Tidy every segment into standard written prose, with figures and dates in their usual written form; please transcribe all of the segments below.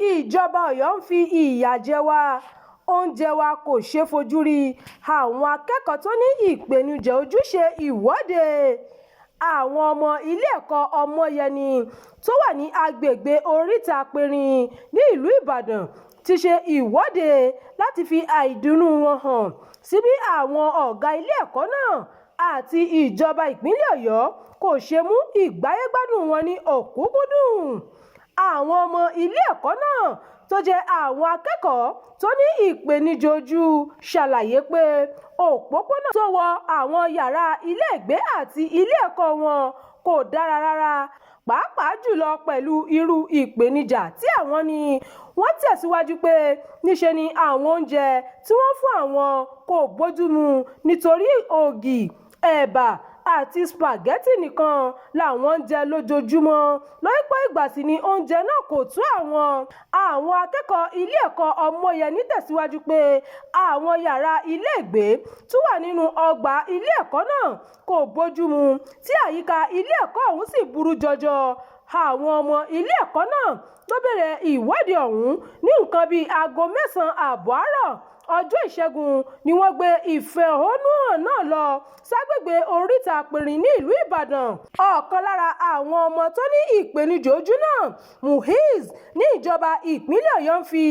Ìjọba Ọ̀yọ́ ń fi ìyà jẹ wá, oúnjẹ wa kò ṣeé fojú rí. Àwọn akẹ́kọ̀ọ́ tó ní ìpèníjà ojú ṣe ìwọ́de. Àwọn ọmọ ilé ẹ̀kọ́ Ọmọyẹni tó wà ní agbègbè Oríta Apẹ̀rẹ̀ ní ìlú Ìbàdàn ti ṣe ìwọ́de láti fi àìdùnnú wọn hàn sí bí àwọn ọ̀gá ilé ẹ̀kọ́ náà àti ìjọba ìpínlẹ̀ Ọ̀yọ́ kò ṣe mú ìgbáyégbádùn wọn ní ọ̀kúnkúndùn. Àwọn ọmọ ilé ẹ̀kọ́ náà tó jẹ́ àwọn akẹ́kọ̀ọ́ tó ní ìpèníjà ojú ṣàlàyé pé òpópónà tó wọ àwọn yàrá ilégbèé àti ilé ẹ̀kọ́ wọn kò dára rárá, pàápàá jùlọ pẹ̀lú irú ìpèníjà tí àwọn ní. Wọ́n tẹ̀síwájú pé níṣe ni àwọn oúnjẹ tí wọ́n ń fún àwọn kò bójúmu nítorí ògì, ẹ̀bà àti sìpàgẹ́tì nìkan làwọn ń jẹ lójoojúmọ́. Lọ́pọ̀ ìgbà sì ni oúnjẹ náà kò tó àwọn. Àwọn akẹ́kọ̀ọ́ ilé ẹ̀kọ́ Ọmọyẹni tẹ̀síwájú pé àwọn yàrá ilégbèé tó wà nínú ọgbà ilé ẹ̀kọ́ náà kò bójúmu, tí àyíká ilé ẹ̀kọ́ ọ̀hún sì burú jọjọ. Àwọn ọmọ ilé ẹ̀kọ́ náà ló bẹ̀rẹ̀ ìwọ́de ọ̀hún ní nǹkan bíi aago 9:30 àárọ̀ ọjọ́ Ìṣẹ́gun ni wọ́n gbé ìfẹ̀hónúhàn náà lọ ságbègbè Oríta Apẹ̀rẹ̀ ní ìlú Ìbàdàn. Ọ̀kan lára àwọn ọmọ tó ní ìpèníjà ojú náà, Muiz, ní ìjọba ìpínlẹ̀ Ọ̀yọ́ ń fi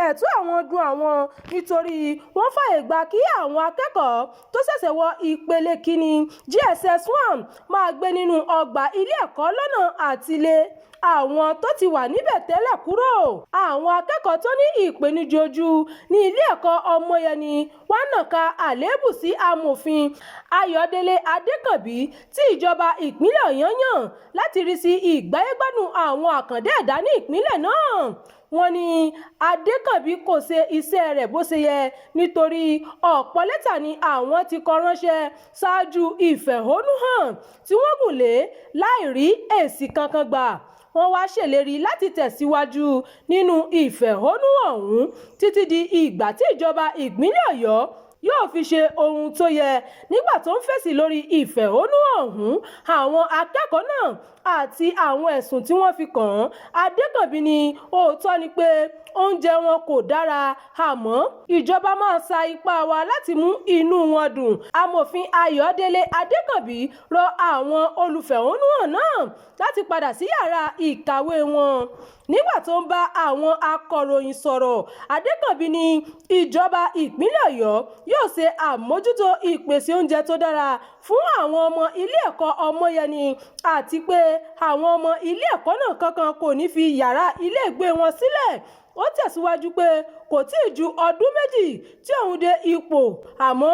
ẹ̀tọ́ àwọn dun àwọn nítorí wọ́n fààyè gba kí àwọn akẹ́kọ̀ọ́ tó ṣẹ̀ṣẹ̀ wọ ìpele kìíní JSS 1 máa gbé nínú ọgbà ilé ẹ̀kọ́ lọ́nà àtilé àwọn tó ti wà níbẹ̀ tẹ́lẹ̀ kúrò. Àwọn akẹ́kọ̀ọ́ tó ní ìpèníjà ojú ní ilé ẹ̀kọ́ Ọmọyẹni wá nàka àléébù sí Amòfin Ayọ̀dẹ̀lẹ̀ Adékànbí tí ìjọba ìpínlẹ̀ Ọ̀yọ́ yàn láti rí sí ìgbáyégbádùn àwọn àkàndá ẹ̀dá ní ìpínlẹ̀ náà. Wọ́n ní Adékànbí kò ṣe iṣẹ́ rẹ̀ bó ṣe yẹ nítorí ọ̀pọ̀ lẹ́tà ni àwọn ti kọ ránṣẹ́ ṣáájú ìfẹ̀hónúhàn tí wọ́n gùn lé láì rí èsì kankan gbà. Wọ́n wá ṣèlérí láti tẹ̀síwájú nínú ìfẹ̀hónúhàn ọ̀hún títí di ìgbà tí ìjọba ìpínlẹ̀ Ọ̀yọ́ yóò fi ṣe ohun tó yẹ. Nígbà tó ń fèsì lórí ìfẹ̀hónúhàn ọ̀hún àwọn akẹ́kọ̀ọ́ náà àti àwọn ẹ̀sùn tí wọ́n fi kàn án, Adékànbí ní òótọ́ ni pé oúnjẹ wọn kò dára, àmọ́ ìjọba máa sa ipá wa láti mú inú wọn dùn. Amòfin Ayọ̀dẹ̀lẹ̀ Adékànbí rọ àwọn olùfẹ̀hónúhàn náà láti padà sí yàrá ìkàwé wọn. Nígbà tó ń bá àwọn akọ̀ròyìn sọ̀rọ̀, Adékànbí ní ìjọba ìpínlẹ̀ Ọ̀yọ́ yóò ṣe àmójútó ìpèsè oúnjẹ tó dára fún àwọn ọmọ ilé ẹ̀kọ́ Ọmọyẹni àti pé àwọn ọmọ ilé ẹ̀kọ́ náà kankan kò ní fi yàrá ilégbèé wọn sílẹ̀. Ó tẹ̀síwájú pé kò tíì ju ọdún 2 tí òun dé ipò, àmọ́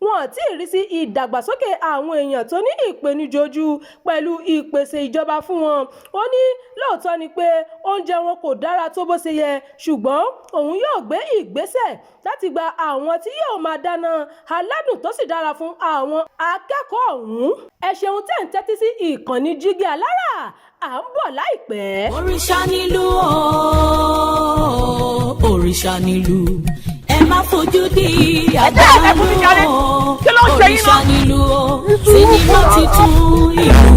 wọn ò tí ì rí sí ìdàgbàsókè àwọn èèyàn tó ní ìpèníjà ojú pẹ̀lú ìpèsè ìjọba fún wọn. Ó ní lóòótọ́ ni pé oúnjẹ wọn kò dára tó bó ṣe yẹ, ṣùgbọ́n òun yóò gbé ìgbésẹ̀ láti gba àwọn tí yóò máa dáná aládùn tó sì dára fún àwọn akẹ́kọ̀ọ́ ọ̀hún. Ẹ ṣeun tẹ́ ń tẹ́tí sí ìkànnì Jígí Alára, à ń bọ̀ láìpẹ́. Òrìṣà nílùú o, òrìṣà nílùú, ẹ má fojú di àdánù o. Òrìṣà nílùú o, sinimá titun ìlú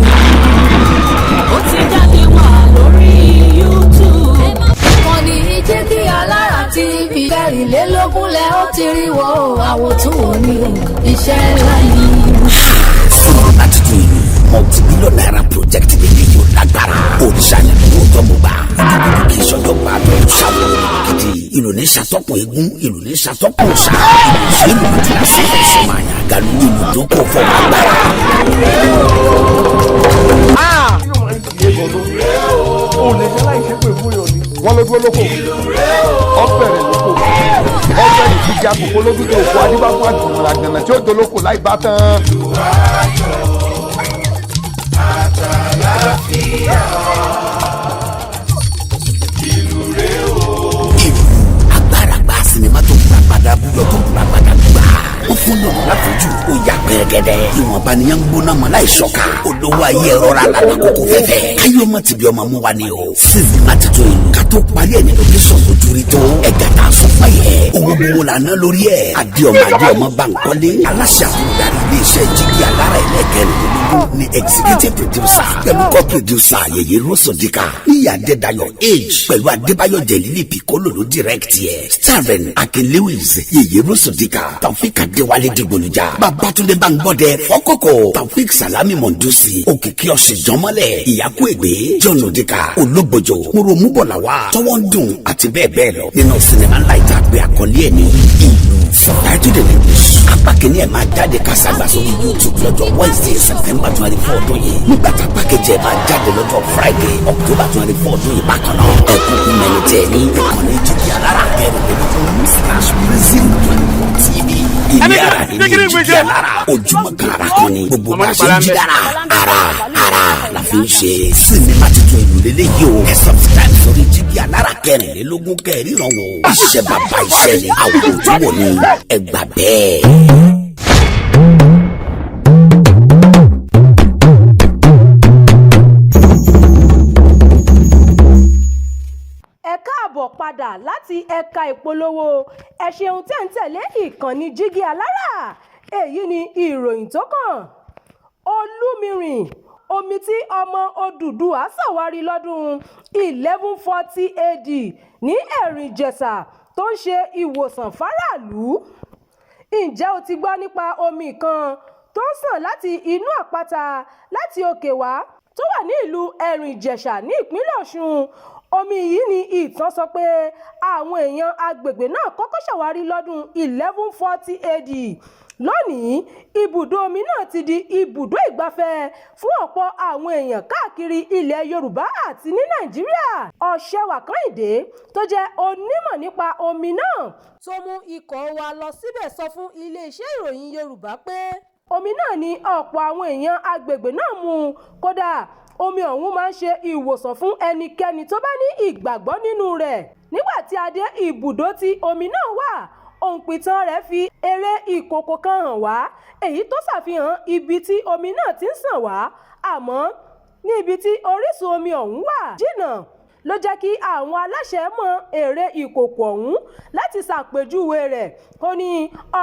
ó ti jáde wá lórí YouTube. Ìkànnì Jígí Alára TV 24 lẹ ó ti rí wo àwòtún òní iṣẹ́ ńlá ni. Sinimá tuntun yìí, multi-billion naira project lè yóò lágbára. Òrìṣà ni lóòótọ́ mo gbà. Gudugudu kì í ṣọjọ́ gbà tó ṣàwọ̀ gidi. Ìlú ní ṣàtọ́kùn eégún, ìlú ní ṣàtọ́kùn ṣá. Ìlú ìlú tí a ṣe fẹ́ sọ máa yàn galu. Ìlú tó kò fọ agbára. Kí ló máa ń ṣe é gan-an? O lè ṣe láì ṣe pé fún yàn ni. Wọ́n ló dúró lóko, ọ̀bẹ̀rẹ̀ lóko, ọ̀bẹ̀rẹ̀ jíjà kòkó lójú tó kó adébáfún àgùnrà gànà tí ó dolóko láì bá tán. Ìlú agbára gba sinimá tó gbàgbàdà búyọ tó gbàgbàdà gbà. Ó fún lòlù láfojú, ó yà pẹ́rẹ́gẹ́dẹ́. Ìwọ̀nba nìyẹn ń gbóná mọ́ láì ṣọ́ka. Olówó ayé rọra lànà kókó fẹ́fẹ́. Káyọ̀ ọmọ tìbí ọmọ mú wa ni o. Sinimá titun ìlú ká tó parí ẹ̀ ní location ojú rí tó. Ẹ̀gá tá a sọ fún yẹ. Owó gbowó la ná lórí ẹ̀. Adéọmọ Adéọmọ Bankole, aláṣẹ àtúndarí iléeṣẹ́ Jígí Alára ẹlẹ́kẹrìnlélógún ní. Ní executive producer pẹ̀lú co-producer Yèyé Rosodika, Níyì Adédayọ̀ H pẹ̀lú Adébáyọ̀ Jẹ̀lílì Piccolo ló direct yẹ. Starring Akin Lewis, Yèyé Rosodika, Taofik Adéwálé Dìgbòlùjà, Babatunde Bangbọ́dẹ Fọ́kọ̀kọ̀, Taofik Salami Mọ̀ndúsì, Òkìkí Ọ̀sìnjọ́mọ́lẹ̀, Ìyákú Ègbé, John Odika, Ológbòjò, Moromugbọ̀làwà, Tọwọ́ ń dùn àti bẹ́ẹ̀ bẹ́ẹ̀ lọ. Nínú sinimá ńlá ìta pé àkọlé ẹ̀ ní Ìlú, subtitled in English. Apá kìíní ẹ̀ máa jáde kásàgbà sórí YouTube lọ́jọ́ Wednesday, September 24 ọdún yìí, nígbà tá apá kejì ẹ̀ máa jáde lọ́jọ́ Friday, October 24 ọdún yìí bákan náà. Ẹ kúkú mẹ́ni tẹ̀ ní ìkànnì Jíjí Alára 24/prism 24 TV. Ilé ara nílé Jíjí Alára, ojúmọ́ kan ara kan ni gbogbo bá ṣe ń jí dára, ara ara la fi ń ṣe. Sinimá tuntun Ìlú lélẹ́yìí o. Ẹ subscribe sórí Jíjí Alára 24 kẹrìnrán wo. Iṣẹ́ bàbá iṣẹ́ ni, àwòrán wò ni, ẹ gbà bẹ́ẹ̀. Ẹ káàbọ̀ padà láti ẹ̀ka ìpolówó. Ẹ ṣeun tẹ́ ń tẹ̀lé ìkànnì Jígí Alára. Èyí ni ìròyìn tó kàn. Olúmirìn, omi tí ọmọ Odùduwà ṣàwárí lọ́dún 1140 AD ní Ẹ̀rìn Ìjẹ̀ṣà tó ń ṣe ìwòsàn fáráàlú. Ǹjẹ́ o ti gbọ́ nípa omi kan tó ń sàn láti inú àpáta láti òkè wá tó wà ní ìlú Ẹ̀rìn Ìjẹ̀ṣà ní ìpínlẹ̀ Ọ̀ṣun? Omi yìí ni ìtàn sọ pé àwọn èèyàn agbègbè náà kọ́kọ́ ṣàwárí lọ́dún 1140 AD. Lónìí, ibùdó omi náà ti di ibùdó ìgbafẹ́ fún ọ̀pọ̀ àwọn èèyàn káàkiri ilẹ̀ Yorùbá àti ní Nàìjíríà. Ọ̀ṣẹ́wà Kẹ́hìndé, tó jẹ́ onímọ̀ nípa omi náà tó mú ikọ̀ wa lọ síbẹ̀, sọ fún iléeṣẹ́ ìròyìn Yorùbá pé omi náà ni ọ̀pọ̀ àwọn èèyàn agbègbè náà mu. Kódà, omi ọ̀hún máa ń ṣe ìwòsàn fún ẹnikẹ́ni tó bá ní ìgbàgbọ́ nínú rẹ̀. Nígbà tí a dé ibùdó tí omi náà wà, òǹpìtàn rẹ̀ fi ère ìkòkò kan hàn wá, èyí tó ṣàfihàn ibi tí omi náà ti ń ṣàn wá. Àmọ́ ní ibi tí orísun omi ọ̀hún wà jìnnà, ló jẹ́ kí àwọn aláṣẹ mọ ère ìkòkò ọ̀hún láti ṣàpèjúwe rẹ̀. Ó ní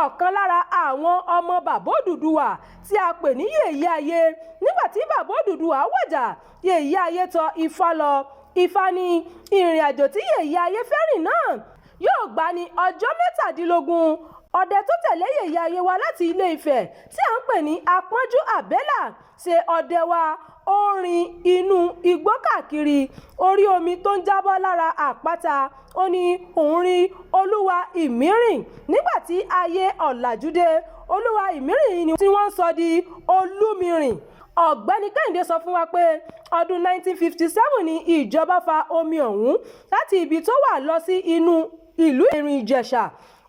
ọ̀kan lára àwọn ọmọ Bàbá Odùduwà tí a pè ní Yèyé Ayé. Nígbà tí Bàbá Odùduwà wàjà, Yèyé Ayé tọ Ifá lọ. Ifá ní ìrìn àjò tí Yèyé Ayé fẹ́ rìn náà yóò gbà ní ọjọ́ 17. Ọdẹ tó tẹ̀lé Yèyé Ayé wá láti Ilé Ifẹ̀ tí à ń pè ní Apọ́njú Àbẹ́là ṣe ọdẹ wa. Ó rin inú igbó káàkiri, ó rí omi tó ń jábọ́ lára àpáta. Ó ní òun rí Olúwa Ìmírìn. Nígbà tí ayé ọ̀làjú dé, Olúwa Ìmírìn ni tí wọ́n sọ di Olúmirìn. Ọ̀gbẹ́ni Kẹ́hìndé sọ fún wa pé ọdún 1957 ni ìjọba fa omi ọ̀hún láti ibi tó wà lọ sí inú ìlú Ẹ̀rìn Ìjẹ̀ṣà.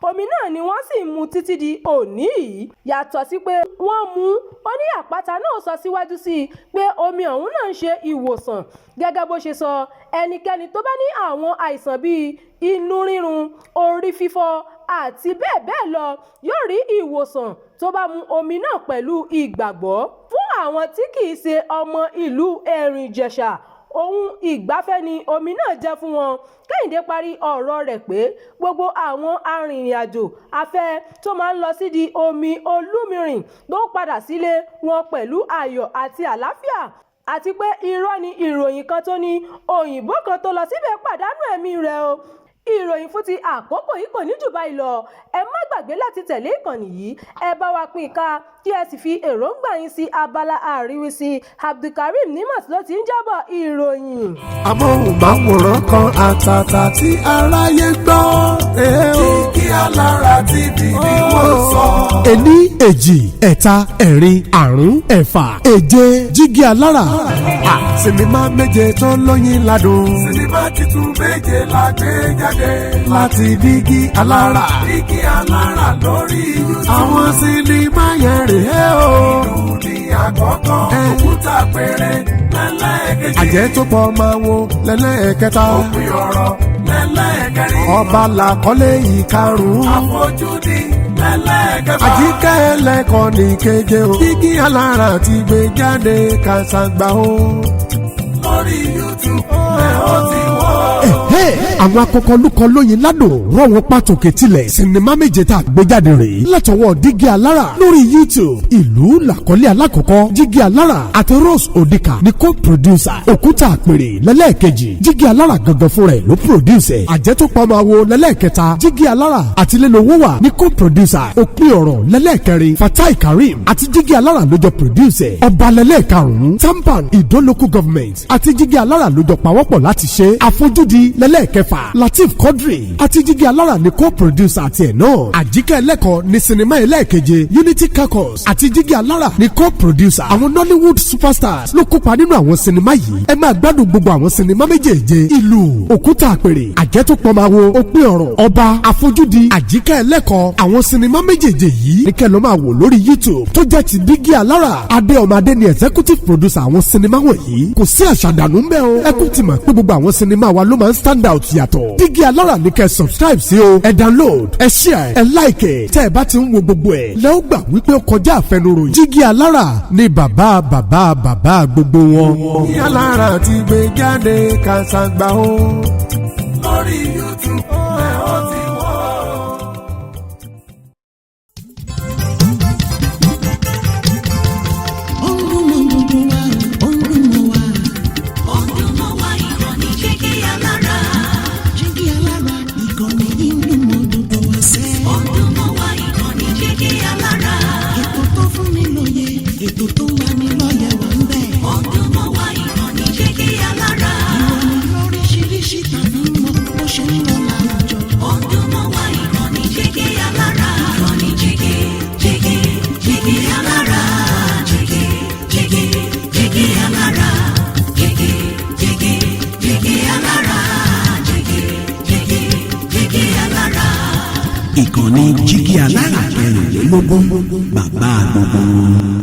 Omi náà ni wọ́n sì ń mu títí di òní yìí. Yàtọ̀ sí pé wọ́n mú, ó ní àpáta náà sọ síwájú sí i pé omi ọ̀hún náà ń ṣe ìwòsàn. Gẹ́gẹ́ bó ṣe sọ, ẹnikẹ́ni tó bá ní àwọn àìsàn bíi inú rírun, orí fífọ́ àti bẹ́ẹ̀ bẹ́ẹ̀ lọ yóò rí ìwòsàn tó bá mu omi náà pẹ̀lú ìgbàgbọ́. Fún àwọn tí kì í ṣe ọmọ ìlú Ẹ̀rìn Ìjẹ̀ṣà, ohun ìgbafẹ́ ni omi náà jẹ́ fún wọn. Kẹ́hìndé parí ọ̀rọ̀ rẹ̀ pé gbogbo àwọn arìnrìn-àjò afẹ́ tó máa ń lọ sídìí omi Olúmirìn ló ń padà sílé wọn pẹ̀lú ayọ̀ àti àlàáfíà, àti pé irọ́ ni ìròyìn kan tó ní òyìnbó kan tó lọ síbẹ̀ pàdánù ẹ̀mí rẹ̀ o. Ìròyìn fún ti àkókò yìí kò ní jù báyìí lọ. Ẹ má gbàgbé láti tẹ̀lé ìkànnì yìí, ẹ bá wa pín ká, kí ẹ sì fi èròǹgbà yín sí abala àríwísí. Abdulkareem Nimat ló ti ń jábọ̀ ìròyìn. Amóhùnmáwòrán kan àtàtà tí aráyé gbọ́. Jígí Alára TV ni wọ́n sọ. Ení, èjì, ẹ̀ta, ẹ̀rin, àrún, ẹ̀fà, èje, Jígí Alára. Sinimá méje tó lóyin ládùn. Sinimá titun méje la gbé jáde. Láti Dígí Alára. Dígí Alára lórí YouTube. Àwọn sinimá yẹn rèé o. Ìlú ní àkọ́kọ́. Òkúta péré lẹ́lẹ́kejì. Àjẹ́ tó pọ̀ máa wo lẹ́lẹ́kẹta. Òpin ọ̀rọ̀ lẹ́lẹ́kẹrin. Ọba làkọ́lé ìkarùn-ún. Àfojúdi lẹ́lẹ́kẹfà. Àjíkẹ́ ẹlẹ́kọ̀ọ́ ní keje o. Dígí Alára ti gbé jáde kàṣàgbà o. Lórí YouTube ẹ ó ti wò ó. Àwọn akọkọlùkọ lóyin ládùn rọ̀ wọ́n pàtòkè tilẹ̀. Sinimá méje tá a gbé jáde rèé látọwọ́ Dígí Alára lórí YouTube. Ìlú làkọ́lé alákọ̀ọ́kọ́. Jígí Alára àti Rose Odika ní co-producer. Òkúta Àpèrè lẹ́lẹ́ẹ̀kejì. Jígí Alára gangan fúnra ẹ̀ ló produce ẹ̀. Àjẹtòpamọ́ awo lẹ́lẹ́ẹ̀kẹta. Jígí Alára àti Lélowó wà ní co-producer. Òpin ọ̀rọ̀ lẹ́lẹ́ẹ̀kẹrin. Fatai Karim àti Jígí Alára ló jọ produce ẹ̀. Ọba lẹ́lẹ́ẹ̀karùn-ún. Tampan Ìdó Local Government àti Jígí Alára ló jọ pawọ́pọ̀ láti ṣe. Àfojúdi lẹ́lẹ́ẹ̀kẹfà. Lateef Quadri àti Jígí Alára ní co-producer àti ẹ̀ náà. Àjíkẹ́ ẹlẹ́kọ̀ọ́ ní sinimá ẹlẹ́ẹ̀keje. Unity Caucus àti Jígí Alára ní co-producer. Àwọn Nollywood superstars ló kópa nínú àwọn sinimá yìí. Ẹ máa gbádùn gbogbo àwọn sinimá méjèèje: Ìlú, Òkúta Àpèrè, Àjẹtòpọ̀máwo, Òpin ọ̀rọ̀, Ọba, Àfojúdi, Àjíkẹ́ ẹlẹ́kọ̀ọ́. Àwọn sinimá méjèèje yìí ní kẹ́ ló máa wò lórí YouTube tó jẹ́ ti Dígí Alára. Adé Ọmọadé ni executive producer àwọn sinimá wọ̀nyí. Kò sí àṣàdànù ń bẹ́ o. Ẹ kú ti mọ̀ pé gbogbo àwọn sinimá wa ló máa ń stand out yàtọ̀. Dígí Alára ní kẹ́ subscribe sí o. Ẹ download, ẹ share, ẹ like ẹ. Tẹ́ ẹ bá ti ń wo gbogbo ẹ̀ lẹ́ ó gbà wípé ó kọjá àfẹnuròyìn. Dígí Alára ní bàbá bàbá bàbá gbogbo wọn. Dígí Alára ti gbé jáde kàṣàgbà o. Lórí YouTube ẹ̀ ó ti wọ́. Ó ń dún mọ́ gbogbo wa, ó ń dún mọ́ wa. Ó ń dún mọ́ wa, ìkànnì Jígí Alára. Jígí Alára, ìkànnì yìí ń dún mọ́ gbogbo wa sẹ́. Ó ń dún mọ́ wa, ìkànnì Jígí Alára. Ètò tó fún ni lóye, ètò tó ń lani lọ́yẹ̀ wà ń bẹ̀. Ó ń dún mọ́ wa, ìkànnì Jígí Alára. Ìròyìn lóríṣiríṣi tàbí mọ́ bó ṣe ń lọ láwùjọ. Ó ń dún mọ́ wa, ìkànnì Jígí Alára. Ìkànnì Jígí Jígí Jígí Alára. Jígí Jígí Jígí Alára. Jígí Jígí Jígí Alára. Jígí Jígí Jígí Alára. Ìkànnì Jígí Alára 24, bàbá gbogbo wọn.